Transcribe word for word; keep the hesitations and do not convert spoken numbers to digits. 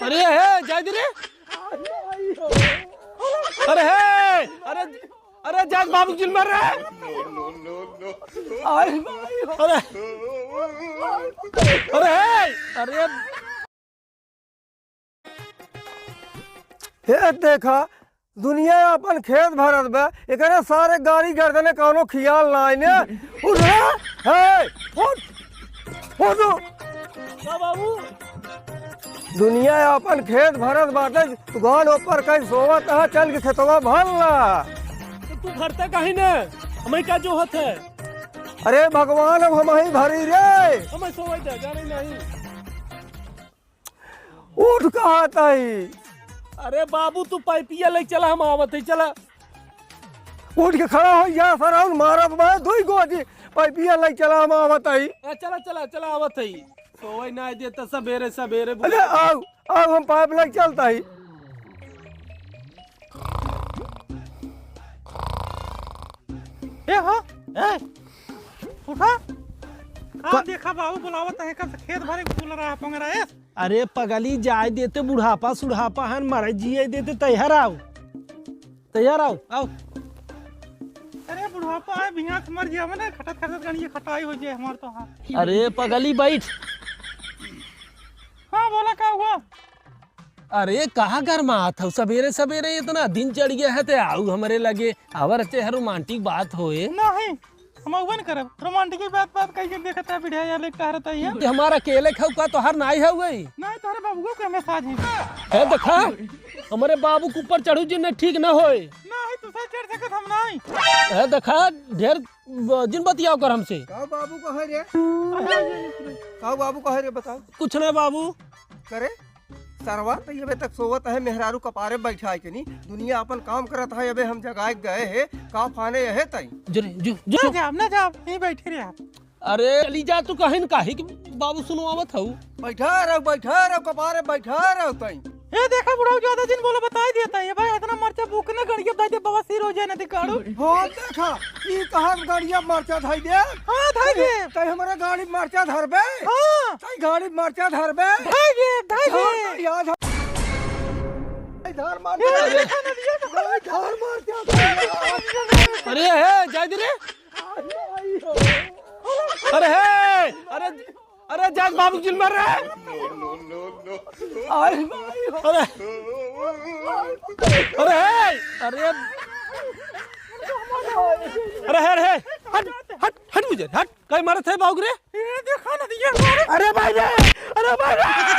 अरे हे, जाए दे रे। अरे हे, अरे, अरे जाए बाबू जिन मर रहे। अरे, अरे हे, अरे। हे देखा, दुनिया आपन खेत भरत बा, एकरे सारे गाड़ी गर्दने कौनो खियाल ना आइने। उठ रे, हे, उठ, उठ। का बाबू? दुनिया आपन खेत भरत बाटे, तू गाड़ ऊपर कहीं सोवत है, चल के खेतवा भर ला। तो तू भरते काहे ने? हमें का जो होत है? अरे भगवान, अब हम ही भरी रे। हमें सोवे दे, जाने नहीं। उठ कहा ताई। अरे बाबू, तू पाइपिया ले चला, हम आवत है, चला। उठ के खड़ा हो जा, सर, और मारब मैं दुई गोजी। पाइपिया ले चला, हम आवत है। ए, चला, चला, चला, आवत है। सोवै ना देता सबेरे, सबेरे अरे, बुला। आओ, आओ, हम पाइप ले चलता है। ए हो, ए, उठा। का का- देखा बाबू बुलावत है, कब से खेत भरे फूल रहा पंगरा है। अरे पगली, जाए देते, बुढ़ापा सुढ़ापा हन, मरे जिए देते, तैयार आओ, तैयार आओ, आओ। अरे बुढ़ापा है, बिहान से मर जिया मने, खटत खटत गणिये खटाई हो जाए हमार तो। हाँ। अरे पगली, बैठ। हाँ, बोला का हुआ? अरे, कहा गरमात हऊ? सबेरे सबेरे इतना दिन चढ़ गया है, ते आऊ हमरे लगे, आवर ते हर रोमांटिक बात होए। नहीं, हम अउबे न करब। रोमांटिक बात, बात कह के देखत है, बिढ़िया यार, एक टहरत है ये। ते हमारा अकेले खाऊ का, तोहार नाई है वही? नहीं, तोहरे बाबुओ के हमें साझी। है देखा, हमरे बाबू के ऊपर चढ़ू जी, नहीं ठीक ना होए। नहीं, तू सही चढ़ सकत हम नहीं। है देखा, ढेर ब-, जिन बतियाओ कर हमसे। का बाबू कहे रे? का बाबू कहे रे, बताओ। कुछ नहीं बाबू। करे, सरवा तो ये तक सोवत है, मेहरारू कपारे बैठा है कि नहीं? दुनिया अपन काम करत है, अबे हम जगाए गए है, का फाने यहे तई? जो रे, जो, जो। ना जाब, ना जाब, यहीं बैठे रहे आप। अरे, चली जा तू कहीं न काहे कि बाबू सुनवावत हऊ। बैठा रहो, बैठा रहो, कपारे बैठा रहो तई। ए, देखा बुढ़ऊ, ज्यादा जिन बोला, बताई देता है। ये भाई, इतना मरचा भूख न गड़िया, दाई दे, बवासीर हो जाए ना, दिखाड़ू। हाँ, देखा, ई कहाँ गड़िया मरचा धाई दे? हाँ, धाई दे। तई हमारा गाड़ी मरचा धरबे? हाँ। तई गाड़ी मरचा धरबे? धाई दे, धाई दे। हाँ, याद है। धार मार ये दे। देखा ना, ये तो धार मारचा। अरे, हे, जाए दे रे। अरे, हे, अरे, अरे जाग बाबू जिन मर रहे। अरे, अरे, अरे, हे, अरे, अरे, हे, अरे, हे, हट, हट, हट मुझे, हट, कहीं मारत है बाबू रे? ये देखा ना, ये मारे। अरे भाई रे, अरे भाई रे।